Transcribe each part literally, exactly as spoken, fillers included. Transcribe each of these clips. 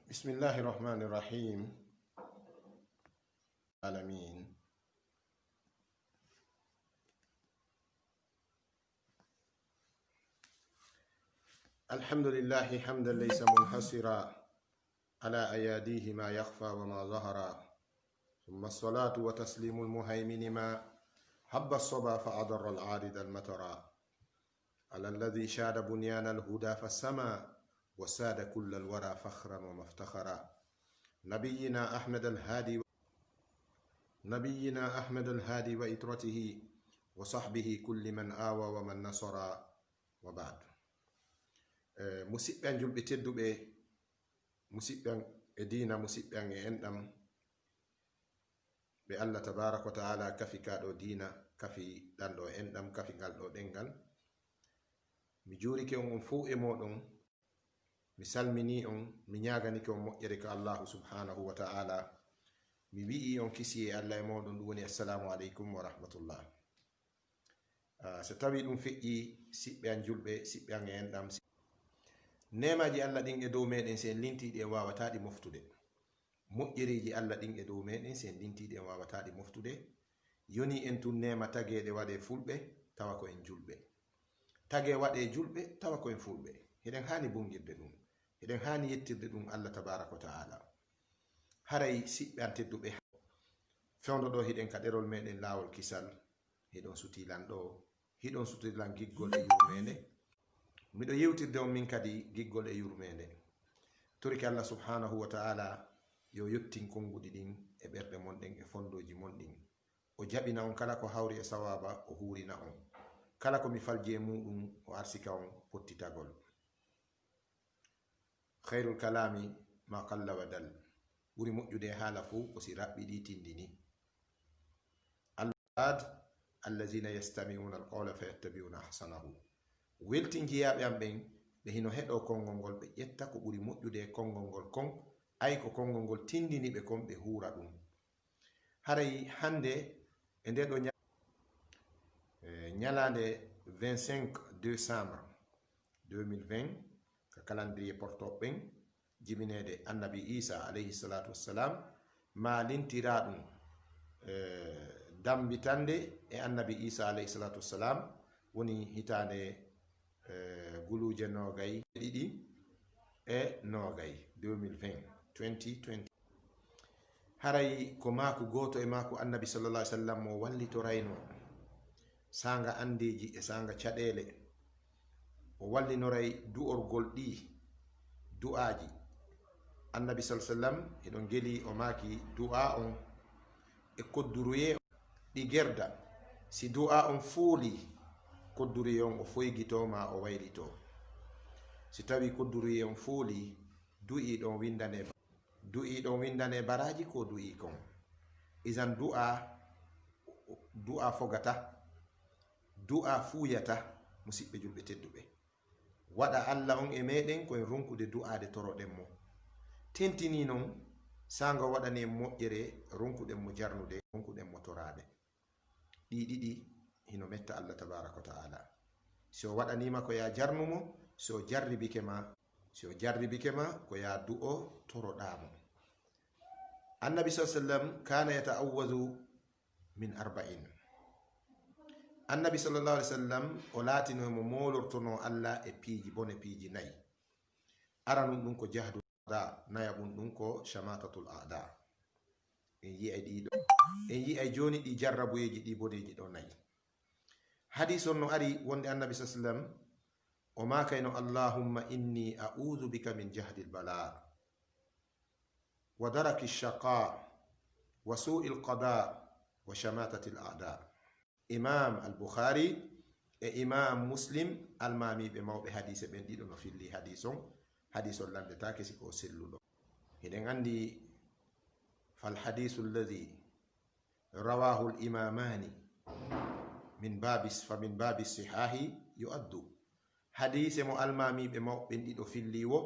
بسم الله الرحمن الرحيم. آمين. الحمد لله حمدا ليس منحصرا، على أياديه ما يخفى وما ظهر. ثم الصلاة وتسليم المهيمن ما هب الصبا فأضر العارض المطرا. على الذي شاد بنيان الهدى فسما، وساد كل الورى فخرا ومفتخرا. نبينا أحمد الهادي، نبينا أحمد الهادي وإترته، وصحبه كل من آوى ومن نصر، وبعد. Eh, musidɓe an julɓe tedduɓe, musidɓe an e diina, musidɓe an e enɗam, ɓe Allah tabaraka wa ta'ala kafi ka ɗo diina, kafi ɗan ɗo enɗam, kafi ngal ɗo ɗengal. Mi juurike on, on fow e mooɗon. Mi salmini on, mi ñaaganike on moƴƴere ka Allahu subhanahu wa ta'ala. Mi wi'i on kisiyee Allah e mooɗon, ɗum woni assalamu aleykum wa rahmatullah. Ah, so tawi ɗum feƴƴi, siɓɓe an julɓe, siɓɓe an e enɗam, si-, neemaaji Allah ɗin e dow meɗen, si en lintii ɗi, en waawataa ɗi moftude. Moƴƴereeji Allah ɗin e dow meɗen, si en lintii ɗi, en waawataa ɗi moftude. Yoni en tun neema tageeɗe waɗee fulɓe, tawa ko en julɓe. Tagee waɗee julɓe, tawa ko en fulɓe. Hiɗen haani bongirde ɗum. Hiɗen haani yettirde ɗum Allah tabaraka wa ta'ala. Haray siɓɓe an tedduɓe, fewndo ɗo hiɗen ka ɗerol meɗen Laawol Kisal, hiɗon sutii lan ɗo, hiɗon sutii lan giggol e yurmeende. Miɗo yewtirde on min kadi giggol e yurmeende. Torike Allah subhanahu wa ta'ala yo yottin konnguɗi ɗin e ɓerɗe mon ɗen e fondooji mon ɗin. O jaɓina on kala ko hawri e sawaaba, o huurina on. Kala ko mi falji e muuɗum, o arsika on pottitagol. Khairul kalami ma qalla wa dal. Ɓuri moƴƴude e haala fow ko si raɓɓiɗi tindini. Al-ibad allazina yastami'una al-qawla fayattabi'una ahsanahu. Weltin jiyaaɓe am ɓen, ɓe hino heɗoo konngol ngol, ɓe ƴetta ko ɓuri moƴƴude e konngol ngol kon, ay ko konngol ngol tindini ɓe kon, ɓe huura ɗum. Haray hannde e nde ɗo ña-, eh, ñalaande vingt-cinq décembre deux mille vingt, ka calendrier portooɓe ɓen, jibineede Annabi Iisa alayhi salaatu wassalam, maa lintiraa ɗum, eh, dambitande e Annabi Iisa alayhi salaatu wassalam, woni hitaande, eh, guluuje noogay e ɗiɗi e noogay, deux mille vingt, twenty twenty. Haray ko maaku gooto e maaku Annabi sallallahu alaihi wasallam mo wallitorayno saanga andeeji e saanga caɗeele. O wallinoray du'orgol ɗii du'aaji. Annabi sallallahu alaihi wasallam, hiɗon geli, o maaki du'aa on e kodduruyee ɗi gerda. Si du'aa on foolii, kodduruyee on o foygitoo maa o waylitoo. Si tawii kodduruyee on foolii, du'ii ɗon windanee, du'ii ɗon windanee baraaji ko du'ii kon. Izan du'aa, du'aa fogata, du'aa fuuyata, musiɓɓe julɓe tedduɓe. Waɗa Alla on e meɗen ko en ronkude du'aade toroɗen mo. Tentinii non, saanga o waɗani en moƴƴere, ronkuɗen mo jarnude, ronkuɗen mo toraade. Ɗii ɗiɗi hino metta Alla tabaaraka wa ta'ala. Si o waɗanii ma ko yaa jarnu mo, si o jarribike ma, si o jarribike ma ko yaa du'o toroɗaa mo. Annabi sallallahu alaihi wasallam kana yata'awwazu min arba'in. Annabi sallallahu alaihi wasallam o laatino mo moolortono Alla e piiji bone, piiji nayi. Aranun ɗum ko jahdu a'da, nayaɓun ɗum ko shamatatul a'da. En yi'ay ɗii ɗo, en yi'ay jooni ɗi jarrabuyeeji, ɗi boneeji ɗo nayi. Hadis on no ari wonde Annabi sallallahu alaihi wasallam o maakayno, "Allahumma inni a'udhu bika min jahdil bala, wa daraki shaqa, wa su'il qada, wa shamatatil a'da." Imam al-Bukhari e Imam Muslim, almaamiiɓe mawɓe hadiise ɓen ɗiɗo, no filli hadiis on. Hadiis on lanndetaake si ko selluɗo. Hiɗen anndi, "Fal hadiisu alladhi rawahu al-imamani min babi, fa min babi sihahi yu'addu." Hadiise mo almaamiiɓe mawɓe ɓen ɗiɗo filli wo,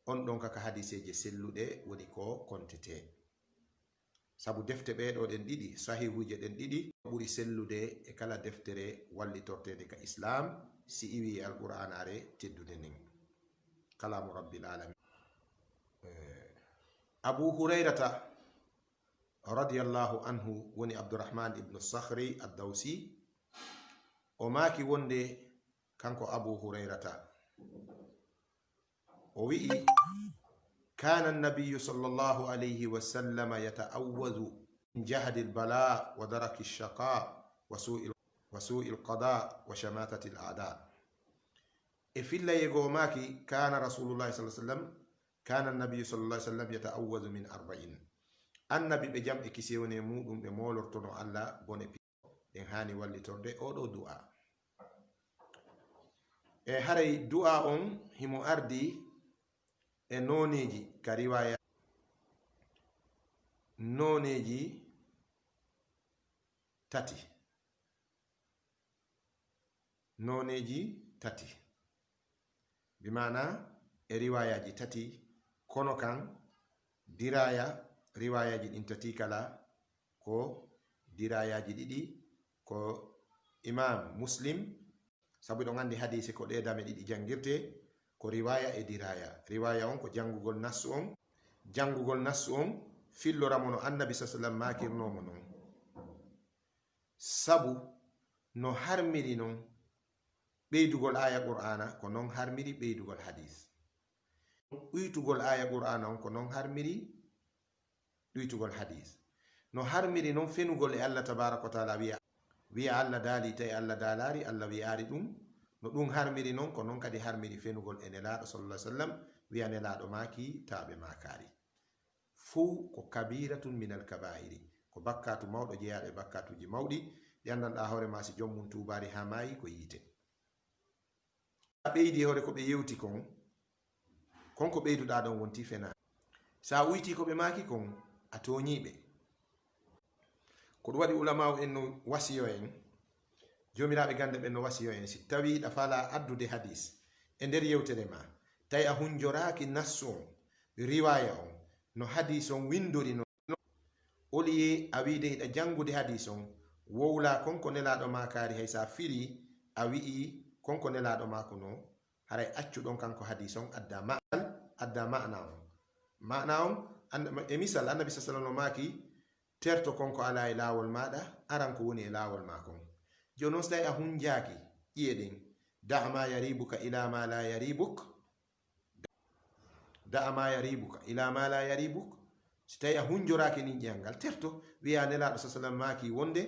on ɗon kaka hadiiseeje selluɗe woni ko kontetee. Sabu defte ɓee ɗoo ɗen ɗiɗi, sahihuuje ɗen ɗiɗi, ɓuri sellude e kala deftere wallitorteende ka Islaam, si iwii e Alqur'aanaare teddunde nden. Kalaamu Rabbil Aalamiin. Eh, Abu Hurayrata radiyallahu anhu woni Abdurrahman ibnu Sakhri ad-Dawsi. O maaki wonde kanko Abu Hurayrata, o wi'i, كان النبي صلى الله عليه وسلم يتعوذ من جهد البلاء ودرك الشقاء وسوء، وسوء القضاء وشماتة الأعداء. E filla yego o maaki, كان رسول الله صلى الله عليه وسلم، كان النبي صلى الله عليه وسلم يتعوذ من أربع. Annabi ɓe jam e kisee woni e muuɗum ɓe moolortono Allah bone pi-, ɗen haani wallitorde o ɗo du'a. E haray du'a on himo ardi e nooneeji ka riwaaya, nooneeji tati. Nooneeji tati. Bi maana e riwaayaaji tati, kono kan diraaya riwaayaaji ɗin tati kala ko diraayaaji ɗiɗi, ko Imam Muslim, sabu ɗon anndi hadiise ko ɗee dame ɗiɗi janngirtee, ko riwaaya e diraaya. Riwaaya on ko janngugol nassu on, janngugol nassu on fillora mo no Annabi sallallahu alaihi wasallam maakirnoo mo non. Sabu no harmiri non ɓeydugol aaya Qur'aana, ko non harmiri ɓeydugol hadiis. Ɗuytugol aaya Qur'aana on, ko non harmiri ɗuytugol hadiis. No harmiri non fenugol e Allah tabaaraka wa taala, wi'a, wi'a Allah daali, tawi Allah daalaari, Allah wi'aari ɗum. No ɗum harmiri non, ko non kadi harmiri fenugol e Nelaaɗo sallallahu alaihi wasallam, wi'a Nelaaɗo maaki, tawa ɓe maakaari. Fow ko kabiratun minal kabaa'iri, ko bakkaatu mawɗo jeyaaɗo e bakkaatuuji mawɗi, ɗi anndanɗaa hoore maa, si joom mum tuubaali haa maayi, ko yiite. A ɓeydi hoore ko ɓe yewti kon, kon ko ɓeyduɗaa ɗon wonti fenaande. Sa uyti ko ɓe maaki kon, a tooñii ɓe. Ko ɗum waɗi ulamaawo en no wasiyo en, joomiraaɓe gannde ɓen no wasiyo en, si tawii hiɗa faalaa addude hadiis e nder yewtere maa, tawi a hunjoraaki nassu on, riwaaya on, no hadiis on winndori non, au lieu a wiide hiɗa janngude hadiis on, wowlaa kon ko Nelaaɗo maakaari, hay sa firii, a wi'ii kon ko Nelaaɗo maakunoo, haray accu ɗon kanko hadiis on, adda ma'al, adda ma'na on. Ma'na on, an-, e misal, Annabi sallallahu alaihi wasallam no maaki, terto kon ko alaa e laawol maaɗa, aran ko woni e laawol maa kon. Jooni non, so tawi a hunjaaki ƴi'e ɗen, da' ma yaribuka ila ma la yaribuk, da' ma yaribuka ila ma la yaribuk. So tawi a hunjoraaki nin ƴi'al ngal, terto, wi'a Nelaaɗo sallallahu alaihi wasallam maaki wonde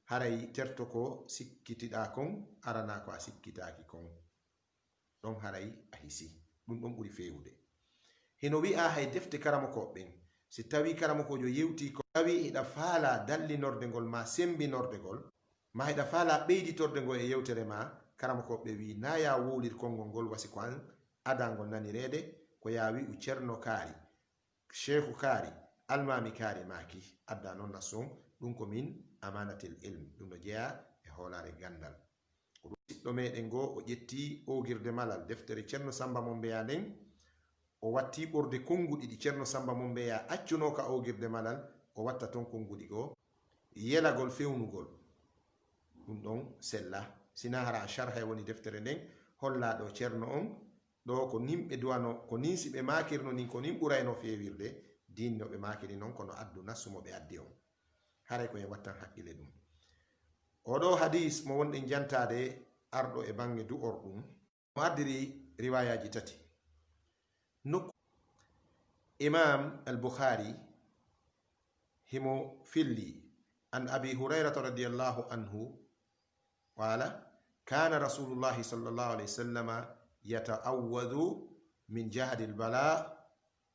haray terto ko sikkitiɗaa kon, aranaa ko a sikkitaaki kon. Ɗon haray a hisi. Ɗum ɗon ɓuri feewude. Hino wi'aa hay defte karamokooɓe ɓen, si tawii karamokoojo yewtii ko, tawi hiɗa faalaa dallinorde ngol maa sembinorde ngol, maa hiɗa faalaa ɓeyditorde ngol e yewtere maa, karamokooɓe ɓe wi'i, naa yaa wowlir konngol ngol wasi ko an adaa ngol nanireede, ko yaa wi'u Ceerno Kaari, Sheehu Kaari, Almaami Kaari maaki, addaa non nassu on, ɗum ko min amaanatil ilm, ɗum no jeyaa e hoolaare ganndal. Ko ɗum siɗɗo meɗen goo, o ƴetti oogirde malal, deftere Ceerno Sammba Mombeyaa nden, o watti ɓorde konnguɗi ɗi Ceerno Sammba Mombeyaa accunoo ka oogirde malal, o watta ton konnguɗi goo, yelagol fewnugol. Ɗum ɗon sella. Sinaa hara a sharha e woni deftere nden, hollaa ɗo Ceerno on, ɗo ko nin ɓe duwano, ko nin si ɓe maakirno nin, ko nin ɓurayno feewirde, diin no ɓe maakiri non, kono addu nassu mo ɓe addi on. Haray ko en wattan haqqile ɗum. Oo ɗoo hadiis mo wonɗen jantaade arɗo e baŋŋe du'orɗum, mo addiri riwaayaaji tati. Nokku Imaam Al-Bukhaari himo filli, an Abi Hurayrata radiyallahu anhu, qaala, kaana Rasuulullaahi sallallaahu alayhi wa sallama yata'awwadu min jahdil balaa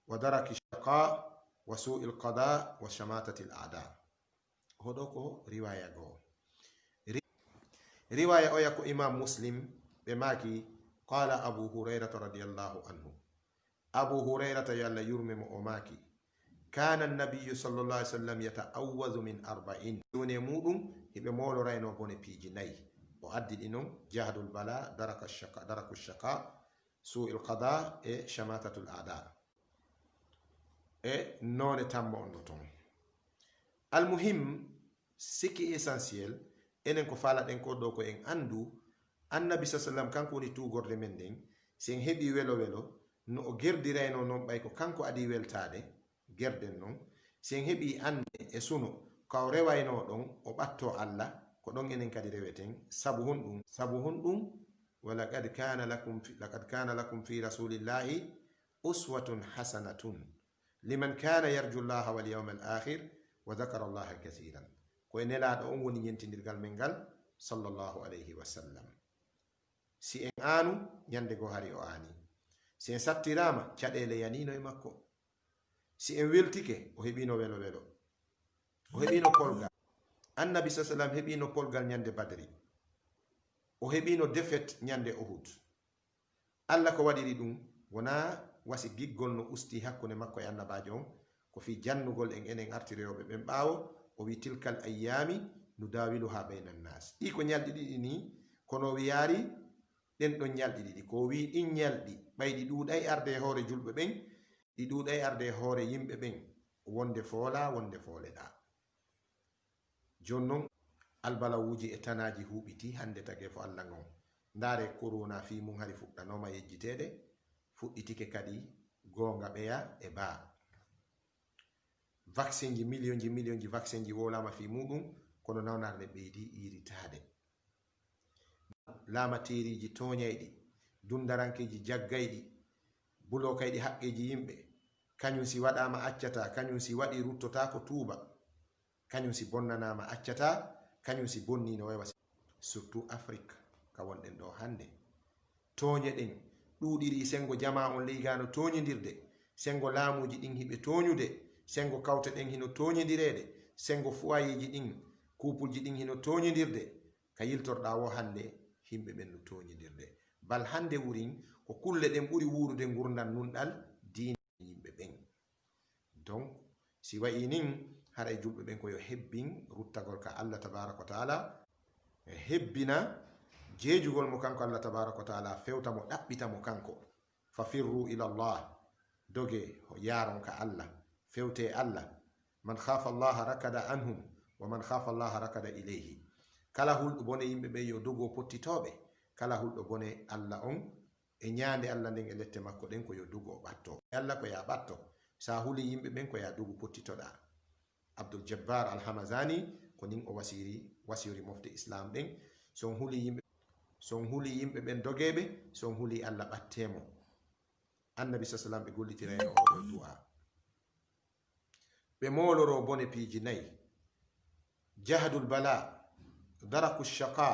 wa daraki shaqaa wa suu'il qadaa wa shamaatatil a'daa. Hoɗo ko riwaaya goo. Ri-, riwaaya oya ko Imaam Muslim, ɓe maaki, qaala Abu Hurayrata radiyallahu anhu. Abu Hurayrata, yo Allah yurme mo, o maaki, kaana nabiyyu sallallahu alayhi wa sallam yata'awwadu min arba'in. Woni e muuɗum, hiɓe mooloraynoo bone piiji nayi. O addi ɗi non, jahdul bala, daraka shaka, daraku shaka, su'il qada e shamatatul a'da. E noone tammo on ɗo ton. Almuhim, ce qui est essentiel, enen ko faalaɗen ko ɗo ko en anndu, Annabi sa sallam kanko woni tuugorde men nden, si en heɓi welo welo, no o gerdirayno non ɓay ko kanko adii weltaade, gerden non. Si en heɓii annde e suno, ka o rewaynoo ɗon, o ɓattoo Alla, ko ɗon enen kadi reweten. Sabu honɗum? Sabu honɗum? ولقد كان لكم في، لقد كان لكم في رسول الله أسوة حسنة لمن كان يرجو الله واليوم الآخر وذكر الله كثيرا. Ko e Nelaaɗo on woni ñentindirgal men ngal, sallallahu alayhi wa sallam. Si en aanu, ñande goo hari o aani. Si en sattiraama, caɗeele yaniino e makko. Si en weltike, o heɓiino welo welo. O heɓiino polgal. Annabi sa sallam heɓiino polgal ñande Badri. O heɓiino defet ñande Uhud. Alla ko waɗiri ɗum, wonaa wasi giggol no usti hakkunde makko e annabaajo on, ko fii jannugol en enen artireyooɓe ɓen ɓaawo, o wi'i, "Tilkal ayyaami nudaawiluhaa bayna nnaas." Ɗii ko ñalɗi ɗiɗi nii, kono o wi'aali ɗen ɗon ñalɗi ɗiɗi. Ko o wi'i ɗin ñalɗi, ɓay ɗi ɗuuɗay arde e hoore julɓe ɓen, ɗi ɗuuɗay arde e hoore yimɓe ɓen, wonde foolaa, wonde fooleɗaa. Jooni non, albalawuuji e tanaaji huuɓitii hannde tageefo Alla ngon. Ndaaree korona fii mun hari fuɗɗanooma yejjiteede, fuɗɗitike kadi goonga ɓeya e baa. Vaksenji, miliyonji, miliyonji vaksenji wowlaama fii muuɗum, kono nawnarde ɓeydii iiritaade. Laamateeriiji tooñayɗi, dundarankeeji jaggayɗi, bulookayɗi haqqeeji yimɓe, kañum si waɗaama accataa, kañum si waɗii ruttotaako tuuba, kañum si bonnanaama accataa, kañum si bonnii no way wasi. Surtout Afrik, ka wonɗen ɗoo hannde. Tooñe ɗen ɗuuɗirii, senngo jamaa on ley gaa no tooñindirde, senngo laamuuji ɗin hiɓe tooñude, senngo kawte ɗen hino tooñindireede, senngo foyeeji ɗin, kuupulji ɗin hino tooñindirde. Ka yiltorɗaa woo hannde, yimɓe ɓen no tooñindirde. Bal hannde wurin, ko kulle ɗen ɓuri wuurude ngurndan nunɗal diina yimɓe ɓen. Donc, si wa'ii nin, haray julɓe ɓen ko yo hebbin ruttagol ka Alla tabaaraka wa taala, hebbina jeejugol mo kanko Alla tabaaraka wa taala, fewta mo, ɗaɓɓita mo kanko. Fafirru ila Allah, doge, yaaron ka Alla, fewte Alla. Man khafa Allah rakada anhum, wa man khafa Allah rakada ilayhi. Kala hulɗo bone yimɓe ɓen yo dogu o pottitooɓe, kala hulɗo bone Alla on e ñaande Alla nden e lette makko ɗen ko yo dogu o ɓatto. Alla ko yaa ɓatto. Sa huli yimɓe ɓen ko yaa dogu pottitoɗaa. Abdul Jabbar Al Hamazani ko nin o wasiri, wasiyori mofte Islam ɗen. So on huli yimɓe, so on huli yimɓe ɓen dogeeɓe, so on huli Alla ɓattee mo. Annabi sa sallam ɓe gollitirayno oɗo du'a. Ɓe mooloroo bone piiji nayi. Jahdul bala, daraku shaqa,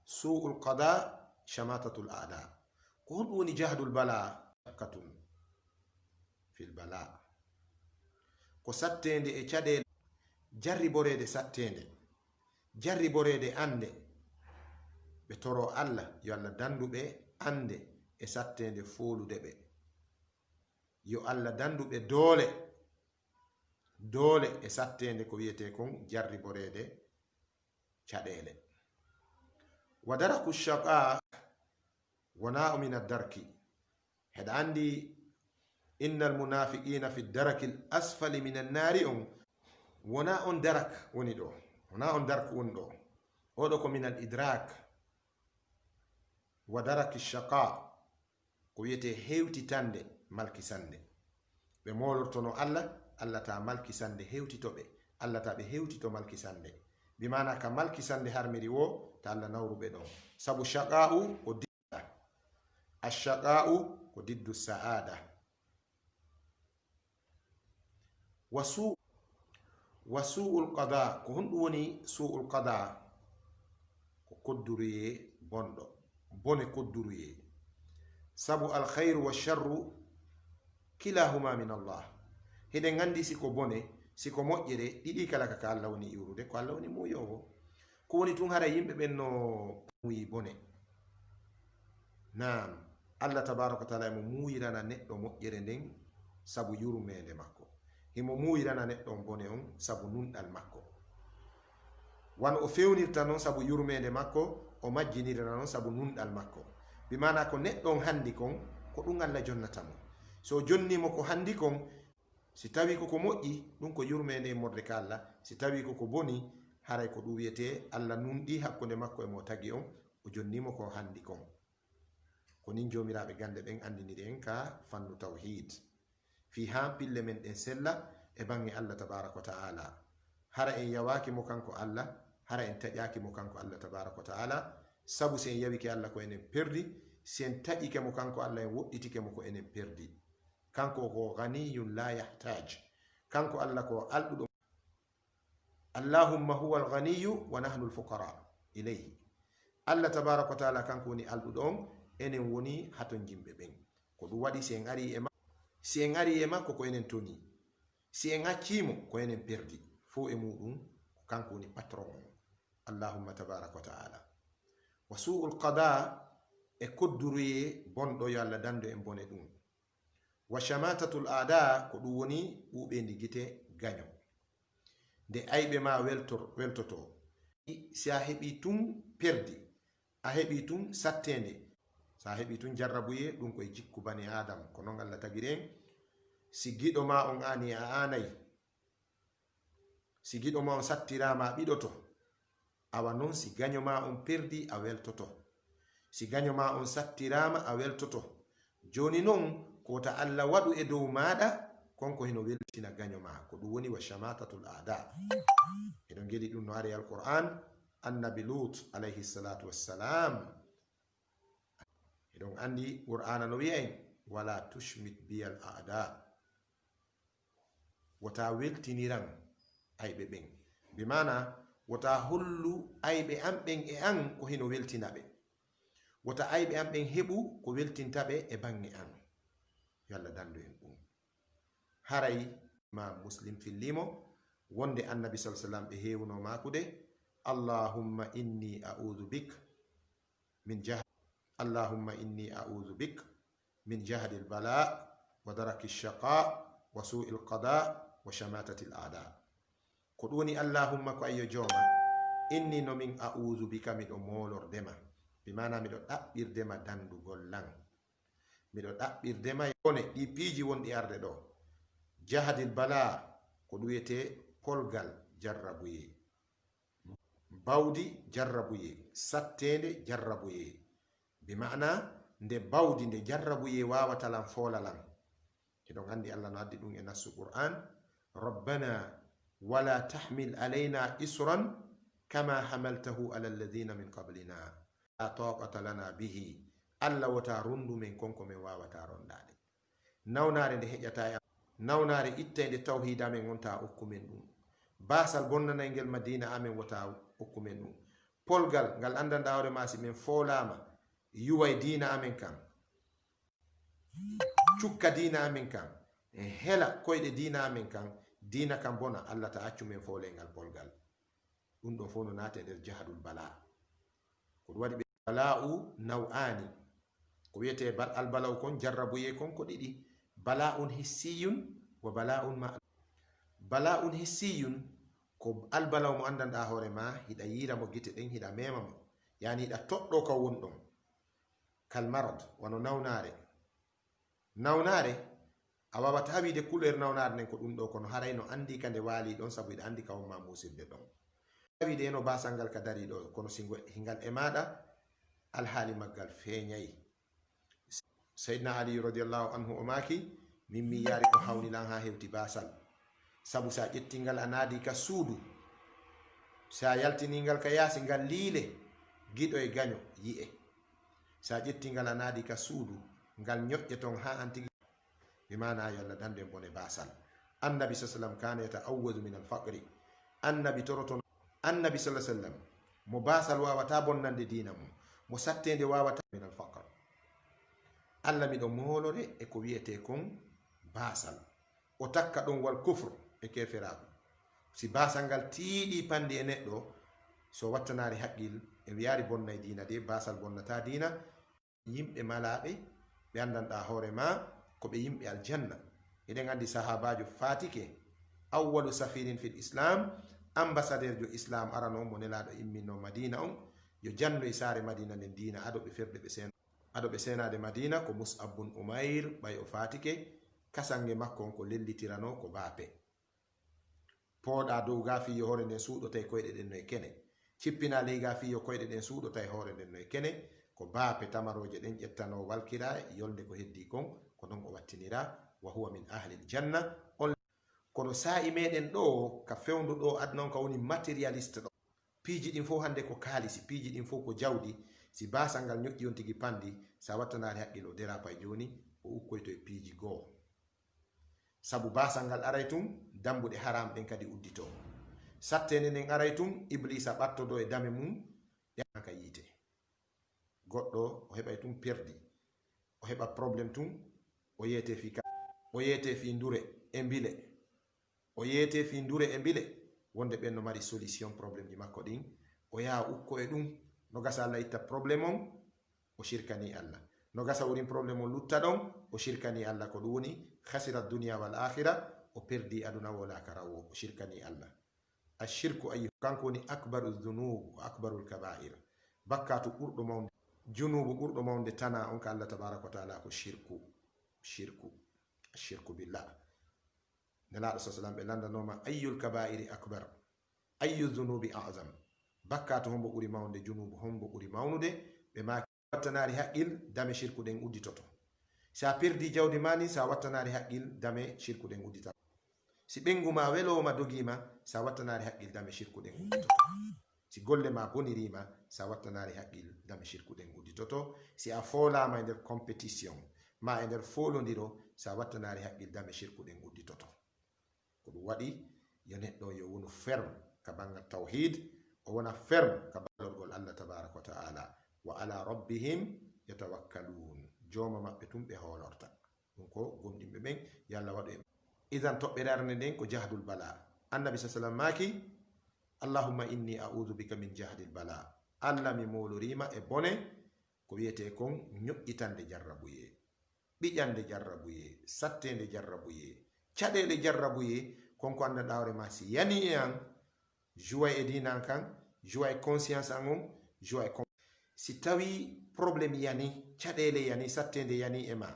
su'ul qada, shamatatul a'da. Ko honɗum woni jahdul bala? Shakkatun fil bala. Ko satteende e caɗeele, jarriboreede satteende, jarriboreede annde. Ɓe toroo Alla, yo Alla dandu ɓe annde e satteende foolude ɓe. Yo Alla dandu ɓe doole, doole e satteende ko wiyetee kon jarriboreede caɗeele. Wa daraku shaqa wonaa o mina darki. Heɗa anndi, innal munafiqina fi darakil asfali minan naari on. Wonaa on darak woni ɗo. Wonaa on dark woni ɗo. Oɗo ko minal idrak. Wa daraki shaqa. Ko wiyetee hewtitande malkisande. Ɓe moolortono Alla, Alla ta malkisande hewtito ɓe. Alla ta ɓe hewtito malkisande. Bi maana ka malkisande harmiri wo, ta Alla nawru ɓe ɗon. Sabu shaqa'u ko didda. Ash-shaqa'u ko diddu sa'ada. Wa su-, wa su'ul qada, ko honɗum woni su'ul qada? Ko kodduruyee bonɗo, bone kodduruyee. Sabu al khayru wa sharru kilahuma min Allah. Hiɗen anndi si ko bone, si ko moƴƴere, ɗiɗi kala ka, ka Alla woni iwrude, ko Alla woni muuyoowo. Ko woni tun haray yimɓe ɓen no muuyi bone. Naam, Alla tabaaraka wa taala emo muuyirana neɗɗo moƴƴere nden sabu yurmeende makko. Himo muuyirana neɗɗo on bone on sabu nunɗal makko. Wano o fewnirta non sabu yurmeende makko, o majjinirana non sabu nunɗal makko. Bi maana ko neɗɗo on handi kon, ko ɗum Alla jonnata mo. So o jonni mo ko handi kon, si tawi ko ko moƴƴi, ɗum ko yurmeende e morde ka Alla. Si tawi ko ko boni, haray ko ɗum wiyetee Alla nunɗi hakkunde makko e mo tagi on, o jonni mo ko handi kon. Ko nin joomiraaɓe gannde ɓen anndiniri en ka fannu tawhiid. Fii haa pille men ɗen sella, e baŋŋe Allah tabaaraka wa ta'ala. Hara en yawaaki mo kanko Allah, hara en taƴaaki mo kanko Allah tabaaraka wa ta'ala, sabu si en yawike Allah ko enen perdi, si en taƴike mo kanko Allah en woɗɗitike mo ko enen perdi. Kanko ko ghaniyun la yahtaj. Kanko Allah ko alɗuɗo. Allahumma huwa al-ghaniyyu wa nahnu al-fuqara ilayhi. Allah tabaaraka wa ta'ala kanko woni alɗuɗo on, enen woni hatonjinɓe ɓen. Ko ɗum waɗi si en ari e ma-, si en ari e makko ko enen toni. Si en accii mo ko enen perdi. Fow e muɗum ko kanko woni patron on. Allahumma tabaaraka wa ta'ala. Wa su'ul qada e kodduruye bonɗo yo Allah dandu en bone ɗum. Wa shamatatul aada ko ɗum woni ɓuuɓeendi gite gaño. Nde ayɓe ma weltor-, weltoto. Si a heɓi tun perdi, a heɓi tun satteende. Si a heɓi tun jarrabuye, ɗum ko e jikku bani Adam. Ko non Allah tagiri en. Si giɗo ma on aani a aanay. Si giɗo ma on sattiraama a ɓiɗoto. Awa non si gaño ma on perdi a weltoto. Si gaño ma on sattiraama a weltoto. Jooni non ko wota Allah waɗu e dow maaɗa, kon ko hino weltina gaño ma. Ko ɗum woni wa shamatatul aada. Eɗon ngeli ɗum no ari e Alqur'an, Annabi Lut alayhi salatu wassalam. Eɗon anndi Qur'aana no wi'a en, "Wala tushmit biyal a'da." Wota weltiniran ayɓe ɓen. Bi maana, wota hollu ayɓe an ɓen e an ko hino weltina ɓe. Wota ayɓe an ɓen heɓu ko weltinta ɓe e baŋŋe an. Yo Allah dandu en ɗum. Haray Imam Muslim fillimo wonde Annabi sallallahu alaihi wasallam ɓe heewuno maakude, "Allahumma inni a'udhu bik min jah-, Allahumma inni a'udhu bik min jahdil bala wa daraki shaqa wa su'il qada wa shamatatil a'da." Ko ɗum woni, "Allahumma," ko ayyo jooma, "inni," no min, "a'udhu bika," miɗo moolorde ma, bi maana miɗo ɗaɓɓirde ma dandugol lan. Miɗo ɗaɓɓirde ma bone ɗi piiji wonɗi arde ɗo. Jahdil bala, ko ɗum wiyetee polgal jarrabuyee. Bawdi jarrabuyee, satteende jarrabuyee. Bi ma'ana, nde bawdi, nde jarrabuyee waawata lan, foola lan. Hiɗon anndi Allah no addi ɗum e nassu Qur'an, "Rabbana wala tahmil alayna isran kama hamaltahu ala alladhina min qablina." La taqata lana bihi. Allah wota rundu men kon ko men wawata rondaade. Nawnaare nde heƴata e am. Nawnaare ittaynde tawhiida amen wonta okku men ɗum. Basal bonnanaygel ma diina amen wota okku men ɗum. Polgal ngal anndanɗa hoore ma si men foolaama yuway diina amen kan. Cukka diina amen kan. Hela koyɗe diina amen kan. Diina kan bona, Allah ta accu men foole ngal polgal. Ɗum ɗo fof no naate nder jahadul bala. Ko ɗum waɗi ɓe bala'u naw'aani. Ko wiyetee bal-, albala'u kon, jarrabuyee kon ko ɗiɗi. Bala'un hissiyun wa bala'un ma-, bala'un hissiyun ko albala'u mo anndanɗaa hoore ma, hiɗa yiira mo gite ɗen, hiɗa meema mo. Yaani hiɗa toɗɗoo ka wonɗon. Kal marad, wano nawnaare. Nawnaare, a waawataa wiide couleur nawnaare nden ko ɗum ɗoo, kono haray no anndi ka nde waali ɗon, sabu hiɗa anndi ka won ma muusirde ɗon. A wiide eno baasal ngal ka darii ɗoo, kono si ngo-, hingal e maaɗa, alhaali maggal feeñay. Sayyidina Ali radiyallahu anhu o maaki, "Min mi yaari ko hawni lan haa hewti baasal. Sabu sa ƴetti ngal a naadi ka suudu, sa yaltini ngal ka yaasi ngal liile, giɗo e gaño yi'e. Sa ƴetti ngal a naadi ka suudu, ngal ñoƴƴe ton haa an tigi." Bi maana yo Allah dandu en bone baasal. Annabi sallallahu alaihi wasallam kana yata'awwadu min al-faqri. Annabi torotono. Annabi sallallahu alaihi wasallam mo baasal wawata bonnande diina mum, mo satteende wawata min al-faqr. Allah miɗo moolore e ko wiyetee kon baasal. O takka ɗon wal kufr e keferaaku. Si baasal ngal tiiɗi panndi e neɗɗo, so wattanaari haqqil, e wiyaari bonnay diina de, baasal bonnata diina. Yimɓe malaaɓe, ɓe anndanɗaa hoore ma, ko ɓe yimɓe aljanna. Eɗen anndi sahaabaajo faatike, awwalu safirin fil islam, ambassadeur jo islam arano mo Nelaaɗo imminno Madina on, yo janno e saare Madina nden diina ado ɓe ferde ɓe seen-, ado ɓe seenaade Madina, ko Mus'ab bun Umayr, ɓay o faatike, kasange makko on ko lellitirano ko baape. Pooɗaa dow ga fii yo hoore nden suuɗo tawi koyɗe ɗen no e kene. Cippinaa ley ga fii yo koyɗe ɗen suuɗo tawi hoore nden no e kene. Ko baape tamarooje ɗen ƴettanoo walkiraa yolnde ko heddii kon, ko non o wattiniraa. Wa huwa min ahlil janna. On, Kono saa'i meɗen ɗo, ka fewndo ɗo aduna on, ka woni matérialiste ɗo. Piiji ɗin fof hannde ko kaalisi, piiji ɗin fof ko jawdi. Si baasal ngal ñoƴƴi on tigi panndi, sa wattanaali haqqil o dérapay jooni, o ukkoyto e piiji goo. Sabu baasal ngal aray tun, dambuɗe haram ɗen kadi uddito. Satteende nden aray tun, Ibliisa ɓattodo e dame mum, ɗen ka yiite. Goɗɗo o heɓay tun perdi, o heɓa problème tun, o yeete fii ka, o yeete fii ndure e mbile, o yeete fii ndure e mbile, wonde ɓen no mari solution problème ji makko ɗin, o yaha ukko e ɗum, no gasa Alla itta problème on, o shirkani Alla. No gasa wurin problème on lutta ɗon, o shirkani Alla. Ko ɗum woni khasira dunya wal akhira, o perdi aduna wo laakara wo, o shirkani Alla. Ashirku ayyu, kanko woni akbaru dhunub wa akbarul kaba'ir. Bakkatu ɓurɗo mawnde, junubu ɓurɗo mawnde tana on ka Allah tabaraka wa ta'ala ko shirku, shirku, ashirku billah. Nelaaɗo sa sallam ɓe landanoma ayyul kaba'iri akbar, ayyu dhunubi a'zam. Bakkatu hombo ɓuri mawnde, junubu hombo ɓuri mawnude? Ɓe maaki wattanaari haqqil, dame shirku ɗen udditoto. Si a perdi jawdi ma ni, sa wattanaari haqqil, dame shirku ɗen udditata. Si ɓengu ma welooma dogiima, sa wattanaari haqqil, dame shirku ɗen udditoto. Si golle ma boniriima, sa wattanaari haqqil, dame shirku ɗen udditoto. Si a foolaama e nder compétition, ma e nder foolondiro, sa wattanaari haqqil, dame shirku ɗen udditoto. Ko ɗum waɗi yo neɗɗo yo wonu ferme ka banngal tawhid, o wona ferme ka ballorgol Allah tabaraka wa ta'ala. Wa ala rabbihim yatawakkalun. Jooma maɓɓe tun ɓe hoolorta. Ɗum ko gomɗinɓe ɓen, yo Allah waɗu e. Idan toɓɓere arande nden ko jahdul bala. Annabi sa sallam maaki, "Allahumma inni a'udhu bika min jahdil bala." Allah mi mooloriima e bone ko wiyetee kon ñoƴƴitande jarrabuyee. Ɓiƴande jarrabuyee, satteende jarrabuyee, caɗeele jarrabuyee, kon ko anndanɗaa hoore maa si yanii e an, joue e diina an kan, joue e conscience an on, joue e con-, si tawii problème yanii, caɗeele yanii, satteende yanii e maa,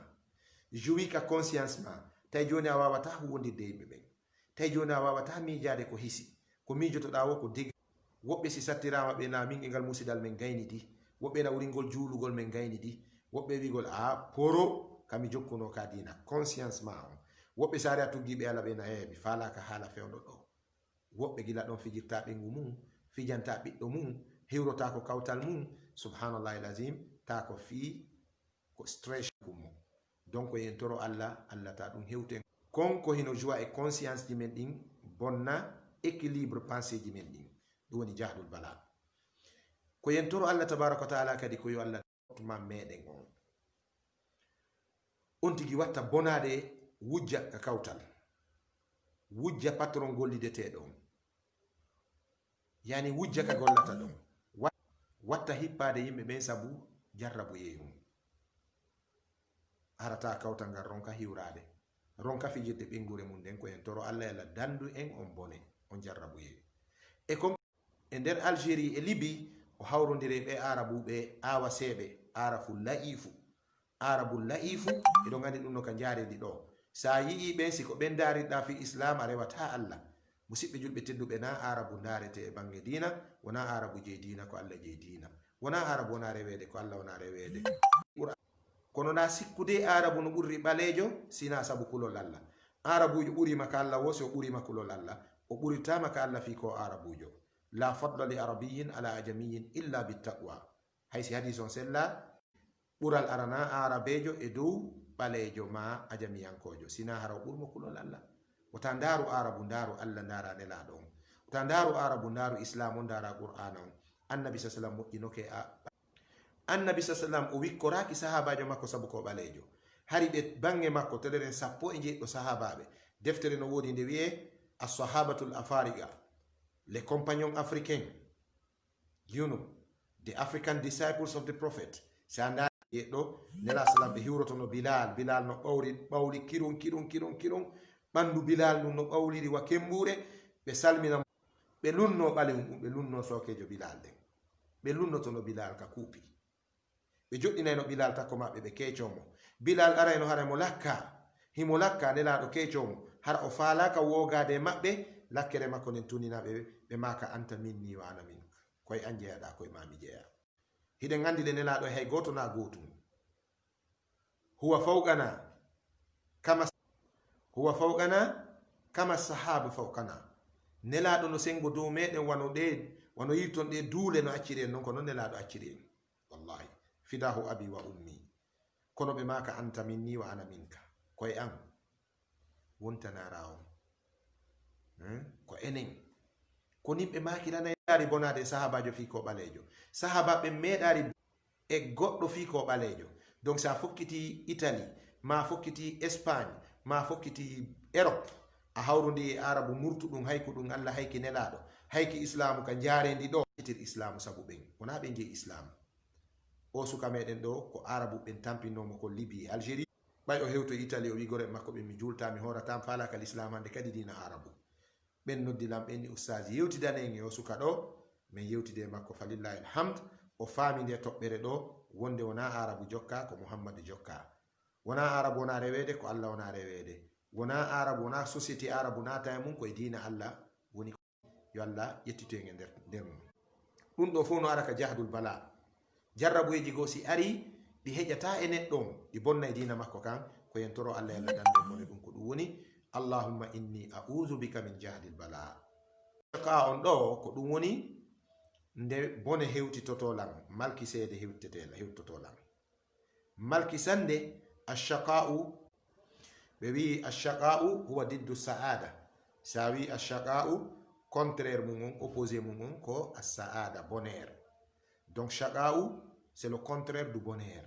joue ka conscience maa, tawi jooni a waawataa huuwondirde e yimɓe ɓen. Tawi jooni a waawataa miijaade ko hisi. Ko miijotoɗaa woo ko deg-, woɓɓe si sattiraama ɓe na min e ngal musidal men gaynidi. Woɓɓe na wuringol juulugol men gaynidi. Woɓɓe wi'gol, "Aa, poro, ka mi jokkunoo ka diina." Conscience maa on. Woɓɓe si a ari a tuggii ɓe ala ɓe na, "Ee, mi faalaaka haala fewndo ɗoo." Woɓɓe gila ɗon fijirtaa ɓengu mum, fijantaa ɓiɗɗo mum, hiwrotaako kawtal mum. Subhaanallahi lazim, taa ko fii ko stress kummo. Donc, yen toro Allah, Allah ta ɗum hewten. Kon ko hino joua e conscience ji men ɗin, bonna équilibre pensée ji men ɗin. Ɗum woni jahdul bala. Ko yen toro Allah tabaraka wa ta'ala kadi ko yo Allah ma meɗen on. On tigi watta bonade wujja ka kawtal. Wujja patron gollideteɗo on. Yani wujja ka gollata ɗon. Wa-, watta hippaade yimɓe ɓen sabu jarrabuyee on. Harata kawtal ngal ronka hiwraade. Ronka fijirde ɓingure mum nden ko en toro Allah yalla dandu en on bone, on jarrabuyee. E kon, e nder Algérie e Libye, o hawrondiri ɓe Arabuɓe awa seeɓe, Arafu la'ifu. Aarabu la'ifu, eɗon anndi ɗum no ka njaaredi ɗo. Si a yi'ii ɓen, si ko ɓen ndaarirɗaa fii Islaam, a rewataa Allah. Musiɓɓe julɓe tedduɓe, naa Aarabu ndaarete e baŋŋe diina, wonaa Aarabu jey diina, ko Allah jey diina. Wonaa Aarabu wonaa reweede, ko Allah wonaa reweede. Qur'aan. Kono naa sikkude Aarabu no ɓurri ɓaleejo, sinaa sabu kulol Allah. Aarabuujo ɓuriima ka Allah woo, si o ɓuriima kulol Allah, o ɓuritaama ka Allah fii ko o Aarabuujo. La fadla li arabiyyin ala ajamiyyin illa bittaqwa. Hay si hadiis on sella, ɓural aranaa aarabeejo e dow ɓaleejo maa ajamiyankoojo, sinaa hara o ɓurmo kulol Allah. Wota ndaaru Aarabu, ndaaru Allah, ndaaraa Nelaaɗo on. Wota ndaaru Aarabu, ndaaru Islaam on, ndaaraa Qur'aana on. Annabi sa sallam moƴƴinoke a-, Annabi sa sallam o wikkoraaki sahaabaajo makko sabu ko o ɓaleejo. Hari ɓe baŋŋe makko, teleren sappo e njeeɗiɗo sahaabaaɓe. Deftere no woodi nde wi'ee As-Sahabatul Afariqa, Les Compagnons Africains. You know, the African disciples of the Prophet. Si a ndaari e ɗo, Nelaaɗo salam ɓe hiwrotono Bilal. Bilal no ɓawri, ɓawli kirun, kirun, kirun, kirun. Ɓanndu Bilal ndun no ɓawliri wa kembuure. Ɓe salmina mo. Ɓe lunno ɓalehun ɗun, ɓe lunno sookeejo Bilal nden. Ɓe lunnotono Bilal ka kuupi. Ɓe joɗɗinayno Bilal takko maɓɓe, ɓe keecoo mo. Bilal arayno hara mo lakka. Himo lakka, Nelaaɗo keecoo mo. Hara o faalaaka woogaade e maɓɓe, lakkere makko nden tunina ɓe, ɓe maaka, "Anta minni wa ana mink." Koye an jeyaɗaa, koye maa mi jeyaa. Hiɗen anndi le Nelaaɗo e hay gooto naa gootum. Huwa fawqana kama, huwa fawqana Kama sahabu fawqana. Nelaaɗo no sengo dow meɗen wano ɗe, wano yilton ɗe duule no acciri en non, ko non Nelaaɗo acciri en. Wallahi. Fidahu abi wa ummi. Kono ɓe maaka anta minni wa ana minka. Ko e an. Wontanara on. Hmm? Ko enen. Ko nin ɓe maakirana meɗaari bonaade e sahaabaajo fii ko ɓaleejo. Sahaabaaɓe meɗaari e goɗɗo fii ko ɓaleejo. Donc, so a fokkiti Italie, ma fokkiti Espagne, ma fokkiti Europe, a hawrundi e Arabu murtuɗum, hayku ɗum Allah, hayki Nelaaɗo, hayki Islaamu ka njaareendi ɗo, itir Islaamu sabu ɓen. Wonaa ɓe njeyi Islaamu. O suka meɗen ɗo, ko Arabu ɓen tampinno mo ko Libye, Algérie. Ɓay o hewto Italie, o wi gore makko ɓen, "Mi juulta, mi hoorata, mi faalaaka Lislaam hannde kadi diina Arabu." Ɓen noddi lan, ɓen ni, "Ustaaji, yewtidanen e o suka ɗo, men yewtide e makko, falillahi alhamd, o faami nde toɓɓere ɗo, wonde wonaa Arabu jokka, ko Muhammadu jokka. Wonaa Arabu wonaa reweede, ko Allah wonaa reweede. Wonaa Arabu, wonaa société Arabu naata e mum, ko e diina Allah woni." Yo Allah ƴettitu en e nder, nder mum. Ɗum ɗo fof no ara ka jahdul bala. Jarrabuyeeji goo si ari, ɗi heƴataa e neɗɗo on, ɗi bonna e diina makko kan, ko yen toro Allah yalla dande mo e ɗum. Ko ɗum woni, "Allahumma inni a'udhu bika min jahdil bala." Ka on ɗo, ko ɗum woni nde bone hewtitotoo lan, malkiseede hewtitete-, hewtitotoo lan. Malkisande, ashaqa'u, ɓe wi'i ashaqa'u huwa diddu sa'ada. Sa wi'i ashaqa'u, contraire mum on, opposé mum on ko as-sa'ada, bonheur. Donc, shaqa'u, c'est le contraire du bonheur.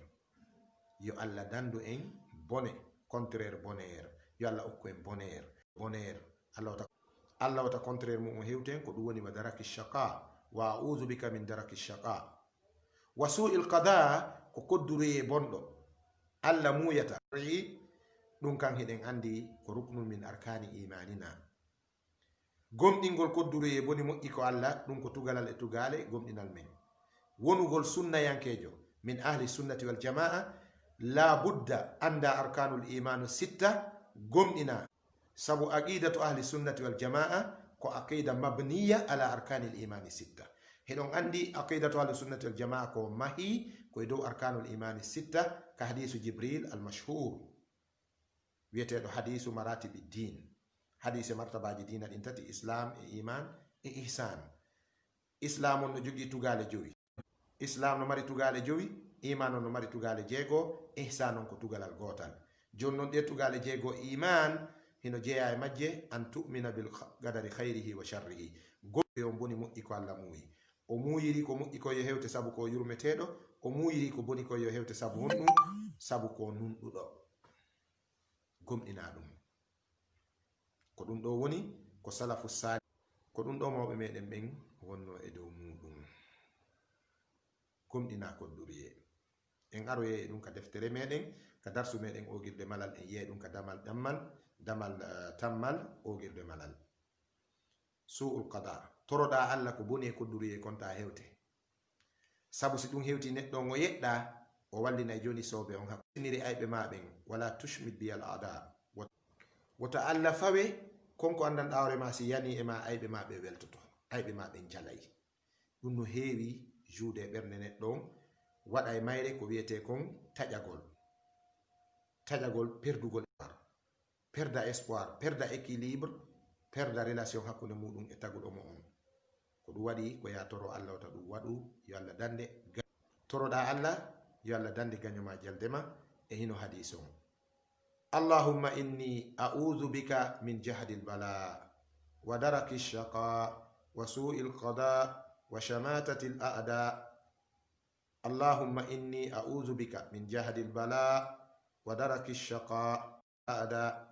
Yo Allah dandu en bone, contraire bonheur. Yo Allah okku en bonheur. Bonheur. Allah wata, Allah wata contraire mum on hewten, ko ɗum woni wa daraki shaqa, wa a'udhu bika min daraki shaqa. Wa su'il qada, ko kodduroyee bonɗo. Allah muuyata. Ɗum kan hiɗen anndi ko ruknun min arkani imanina. Gomɗingol kodduroyee boni moƴƴi ko Allah, ɗum ko tugalal e tugaale gomɗinal men. Wonugol sunnayankeejo min ahli sunnati wal jamaa, la budda annda arkanul imanu sitta, gomɗina. Sabu aqidatu ahli sunnati wal jamaa ko aqida mabniya ala arkanil imani sitta. Hiɗon anndi aqidatu ahli sunnati wal jamaa ko mahi ko e dow arkanul imani sitta, ka hadisu Jibril al mashhur, wiyeteeɗo hadisu maratibi din. Hadise martabaaji diina ɗin tati, Islam e iman e ihsan. Islam on no jogii tugaale jowi. Islam no mari tugaale jowi, iman on no mari tugaale jeego, ihsan on ko tugalal gootal. Jooni non, ɗee tugaale jeego iman hino jeyaa e majje, an tu'mina bil kh-, qadari khayrihi wa sharrihi. Gomɗe on boni moƴƴi ko Allah muuyi. O muuyiri ko moƴƴi ko yo hewte sabu ko yurmeteeɗo, o muuyiri ko boni ko yo hewte sabu honɗum? Sabu ko nunɗuɗo. Gomɗina ɗum. Ko ɗum ɗo woni ko salafu saalih, ko ɗum ɗo mawɓe meɗen ɓen wonno e dow muuɗum. Gomɗina kodduruyee. En aroyee e ɗum ka deftere meɗen, ka darsu meɗen Oogirde Malal, en yiyay ɗum ka damal ɗammal, damal, eh, tammal Oogirde Malal. Su'ul qada. Toroɗaa Allah ko boni e kodduruyee kon ta hewte. Sabu si ɗum hewti neɗɗo on o yeɗɗa, o wallinay jooni soobe on hakkunde. Siniri ayɓe ma ɓen, wala tushmit biyal aada. Wot-, wota Allah fawe kon ko anndanɗaa hoore ma, si yani e ma ayɓe ma ɓe weltoto, ayɓe ma ɓen jalay. Ɗum no heewi juude e ɓernde neɗɗo on, waɗa e mayre ko wiyetee kon taƴagol. Taƴagol, perdugol espoir. Perda espoir, perda équilibre, perda relation hakkunde muuɗum e taguɗo mo on. Ko ɗum waɗi ko yaa toro Allah wota ɗum waɗu, yo Allah dande ga-, toroɗaa Allah, yo Allah dande gaño ma, jalde ma, e hino hadiis on. Allahumma inni a'udhu bika min jahdil bala, wa daraki shaqa, wa su'il qada, wa shamatatil a'da. Allahumma inni a'udhu bika min jahdil bala, wa daraki shaqa, a'da.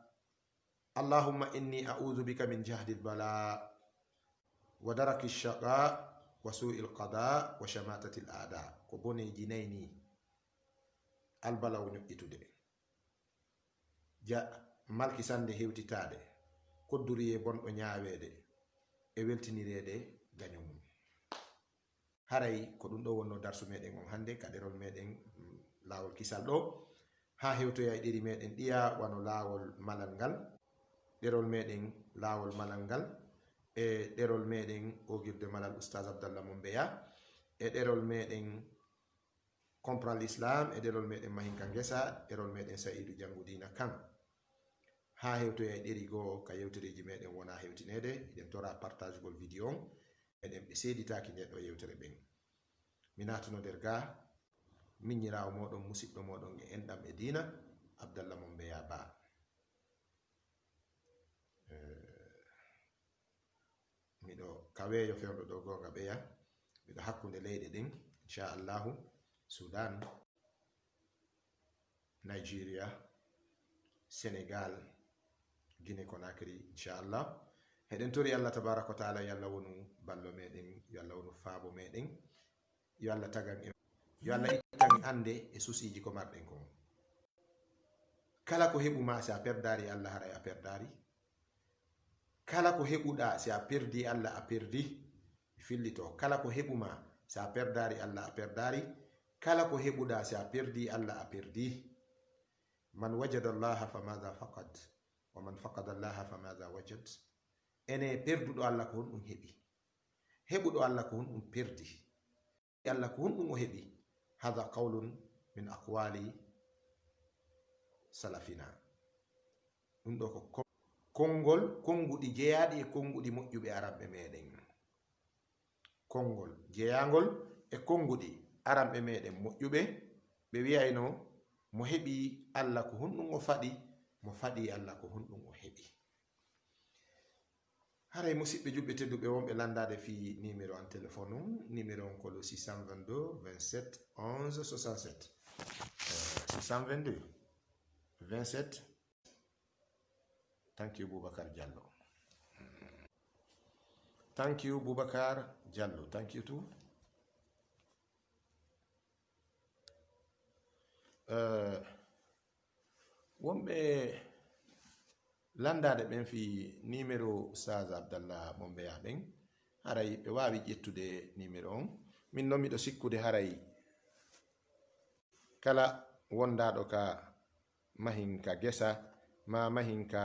Allahumma inni a'udhu bika min jahdil bala, wa daraki shaqa, wa su'il qada, wa shamatatil a'da. Ko boneeji nay ni. Albala o ñoƴƴitude. Ja, malkisande hewtitaade, kodduruyee bonɗo ñaaweede, e weltinireede gaño mum. Haray ko ɗum ɗo wonno darsu meɗen on hannde ka ɗerol meɗen, mm, laawol kisal ɗo. Haa hewtoya e ɗeri meɗen ɗiya wano laawol malal ngal, ɗerol meɗen laawol malal ngal, e ɗerol meɗen Oogirde Malal Ustaz Abdallah Mombeya, e ɗerol meɗen Comprendre l'Islam, e ɗerol meɗen Mahinka Ngesa, ɗerol meɗen Sa'idu Janngu Diina Kan. Haa hewtoya e ɗeri goo ka yewtereeji meɗen wona hewtineede, eɗen tora partagegol video on, eɗen ɓe seeditaaki nde ɗo yewtere ɓen. Mi naatuno nder gaa, miñiraawo mooɗon, musiɗɗo mooɗon e enɗam e diina, Abdallah Mombeya Ba. Eh, miɗo ka weeyo fewndo ɗo goonga ɓeya, miɗo hakkunde leyɗe ɗin, inchallahu, Sudan, Nigeria, Senegal, Guinée Conakry, inchallah. Eɗen tori Allah tabaraka wa taala yo Allah wonu ballo meɗen, yo Allah wonu faabo meɗen, yo Allah tagan en, yo Allah ittan ande e susiiji ko marɗen kon. Kala ko heɓu ma, si a perdaari Allah, haray a perdaari. Kala ko heɓuɗa, si a perdi Allah, a perdi. Fillito, kala ko heɓu ma, si a perdaari Allah, a perdaari. Kala ko heɓuɗa, si a perdi Allah, a perdi. Man wajada Allaha fa maada faqad, wa man faqada Allaha fa maada wajad. Ene perduɗo Allah ko honɗum heɓi? Heɓuɗo Allah ko honɗum perdi? Allah ko honɗum o heɓi? Hada qawlun min aqwali salafina. Ɗum ɗo ko ko-, konngol, konnguɗi jeyaaɗi e konnguɗi moƴƴuɓe aranɓe meɗen. Konngol jeyaangol e konnguɗi aranɓe meɗen moƴƴuɓe, ɓe wi'ayno, mo heɓi Allah ko honɗum o faɗi, mo faɗi Allah ko honɗum o heɓi. Haray, musiɓɓe julɓe tedduɓe wonɓe lanndaade fii numéro an téléphone on, numéro on ko le six cent vingt-deux, vingt-sept, onze, soixante-sept. Euh, six cent vingt-deux, vingt-sept. Thank you, Boubacar Diallo. Thank you, Boubacar Diallo. Thank you too. Euh, wonɓe lanndaade ɓen fii numéro Oustaz Abdallah Mombeya ɓen, haray ɓe waawi ƴettude numéro on. Min non miɗo sikkude haray kala wondaaɗo ka mahin ka gesa, maa mahin ka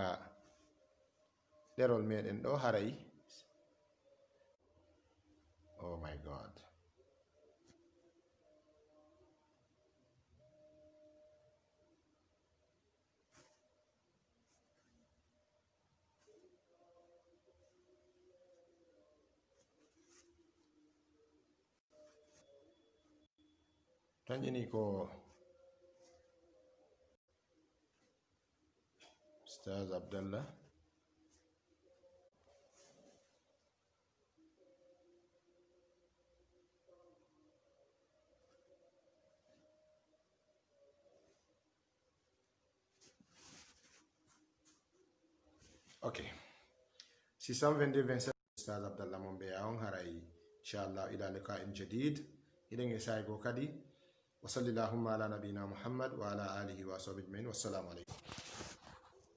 ɗerol meɗen ɗo, haray. Oh my God. Tañini ko Ustaz Abdallah. Ok. Six cent vingt-deux, vingt-sept, Ustaz Abdallah Mombeya on, haray, inchallah, ila liqa'in jadid. Hiɗen e saay goo kadi. Wa salli Allahumma ala nabiyina Muhammad wa ala alihi wa ashabihi ajma'in. Wassalamu alaikum.